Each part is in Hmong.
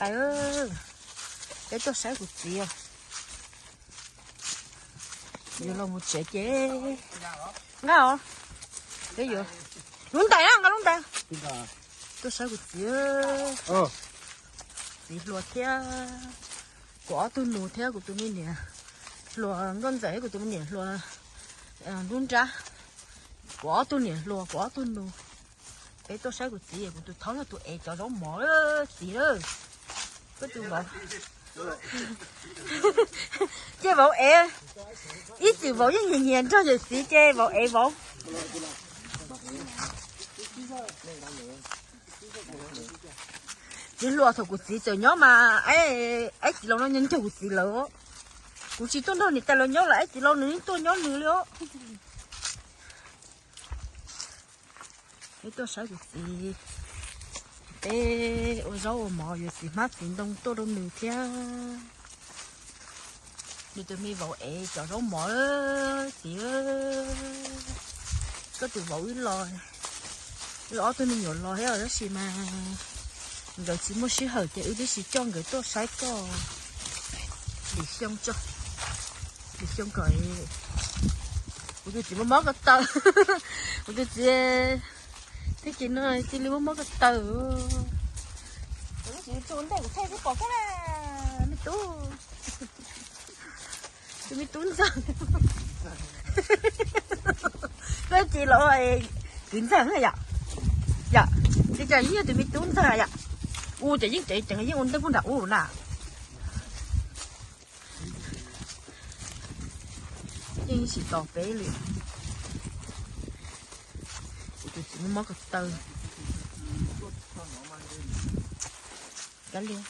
Peb tuaj saib kuv txiv, yuav los mus tsev ces nqa os, peb yuav lub ntais na, nqa lub ntais. Tuaj saib kuv txiv, txiv hluas thiab kuv ob tug nus thiab kuv tus me niam hluas nkauj ntxawm thiab kuv tus me niam hluas nruab nrab, kuv ob tug niam hluas kuv ob tug nus. Peb tuaj saib kuv txiv, kuv tus thaub yog tus ev cov zaub mov txiv lawm. Koj tus vauv, ces vauv ev, ib txwm vauv yeej nyiam nyiam nrog yawm txiv ces vauv ev vauv. Txiv hluas thaum kuv txiv tseem nyob mas, aib txiv laus no nyob nrog kuv txiv lawm. Kuv tsis tuaj nrog niam tais lawv nyob los aib txiv laus nws yeej tuaj nyob nws li os. Peb tuaj saib kuv txiv, peb ua zaub ua mov, yuav txiv hmab txiv ntoo tuaj rau nws thiab. Nws tus me vauv ev cov zaub mov txiv. Koj tus vauv wb los, wb ob tug me nyuam los thiab tab sis mas nkawd tsis muaj sij hawm ces wb twb tsis coj nkawd tuaj saib koj. Lim xyoo tso, lim xyoo kom kuv tus txiv muaj mob ko taw. Kuv tus txiv txij kiv no cia li muaj mob ko taw. Kuv tus txiv tsuas ntej kuv txhej xwb pom koj na, me tub. Tus me tub ntxawg. Koj txiv los kwv ntxawg yom, yom, tsis cas yeej yog tus me tub ntxawg yom. Ua cas yeej ceev ceev yeej ua ntej puag nram ub na. Yeej tsis tos peb li. Kuv tus txiv muaj mob ko taw. Kav liam.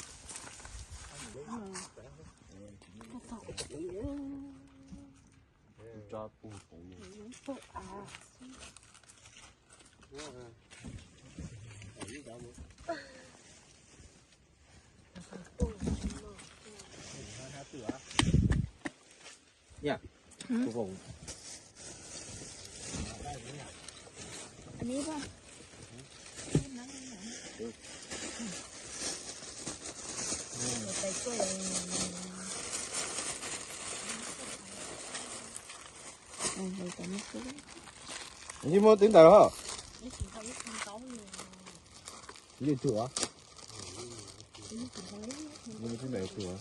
Tsis muaj twb ntawd hos. Yus tuaj. Yus twb ntawd tuaj.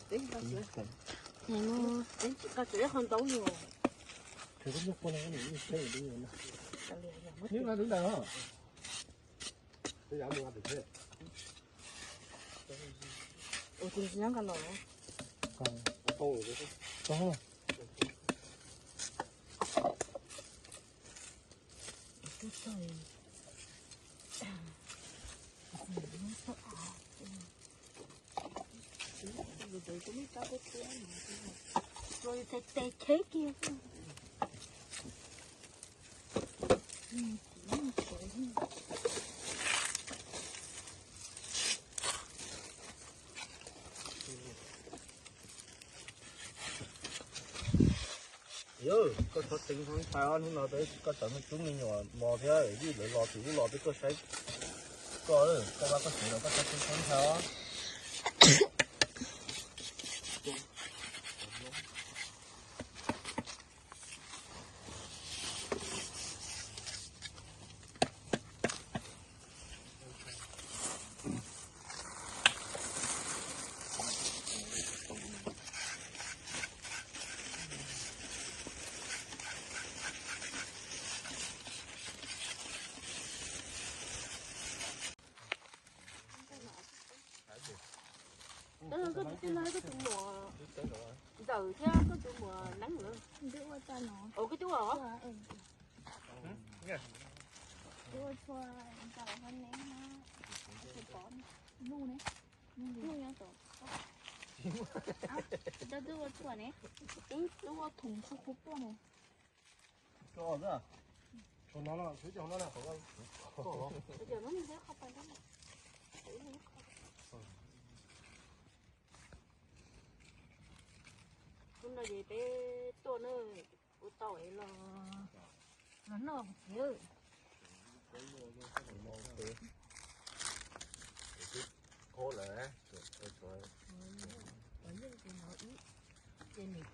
Twb ntawd hos. Yog koj txhob txeev hoob thaij os, hnub no koj txawm muaj tub me nyuam mos thiab vij lawv los txog ub los peb tuaj saib koj, koj vaj koj tsev los koj txhob txeev hoob thaij os. Koj tus tij laug, koj tus muam ntxawm thiab koj tus muam neeb lawm. Ua koj twb ua los? Twb ua tshua ntawm hov ne, nuj ne, nuj nyob tom. Koj twb ua tshua ne, twb ua thoom tshua kuv tuaj ne. Hnub no ces peb tuaj na, kuv tau es los, los noj kuv txiv. Ua lawm, ua yeej ces no ib, ces nws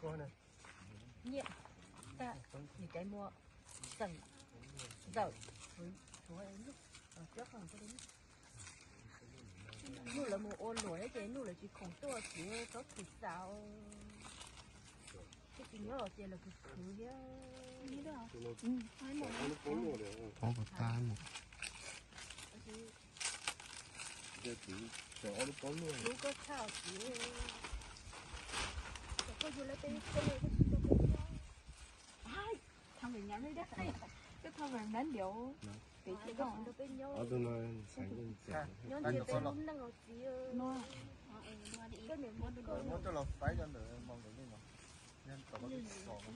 nyiaj tag, nws caiv muag, xeem, ntxawm, tshuav, tshuav, cov qhov, hnub lawv mus ua luam ces hnub lawv tsis khoom tuaj txiv tsob thwm xaus. Twb tsis nyob los ces lawv khwv khwv thiab. Ob puas tag mus. Hlub koj tshaj txiv. Koj yug lawv peb txoj koj tsis tau koj nyob. Tha me nyab lub dab qeej, koj tha me nab ntiav, peb tsis tau nrog peb nyob. Nyob ntiav peb lub neej os txiv. Koj niam muab koj, muab coj los faib cov ntawd mos nkawd li no.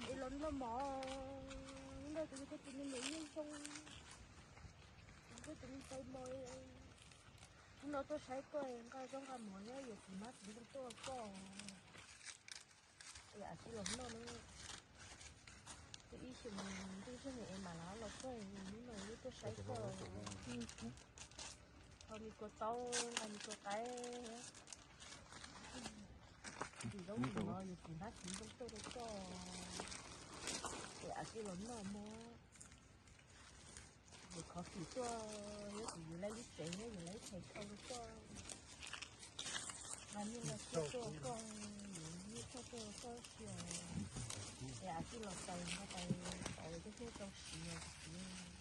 Es los nrog mov, nrog tus koj tus me nyuam nyob zoo, koj tus me ntxhais mos. Hnub no tuaj saib koj nqa zaub nqa mov nyob yuav txiv hmab txiv ntoo tuaj koj. Es a tsis los noj na. Tus ib xyoos ntuj tsheej es mam los los koj, hnub no wb tuaj saib koj. Thaum me kua taub nqa me kua qaib, txiv zaub txiv mov yuav txiv hmab txiv ntoo tuaj rau koj. Es a tsis los noj mov. Yus khov kis tuaj, yus yus lawv lub tsev, yus lawv lub tsev khau rau koj. Mas niaj hnub tuaj koj, yus niaj hnub tuaj koj xwb. Es a tsis los txais nqa tais tau lawv cov thiaj tau siv os txiv.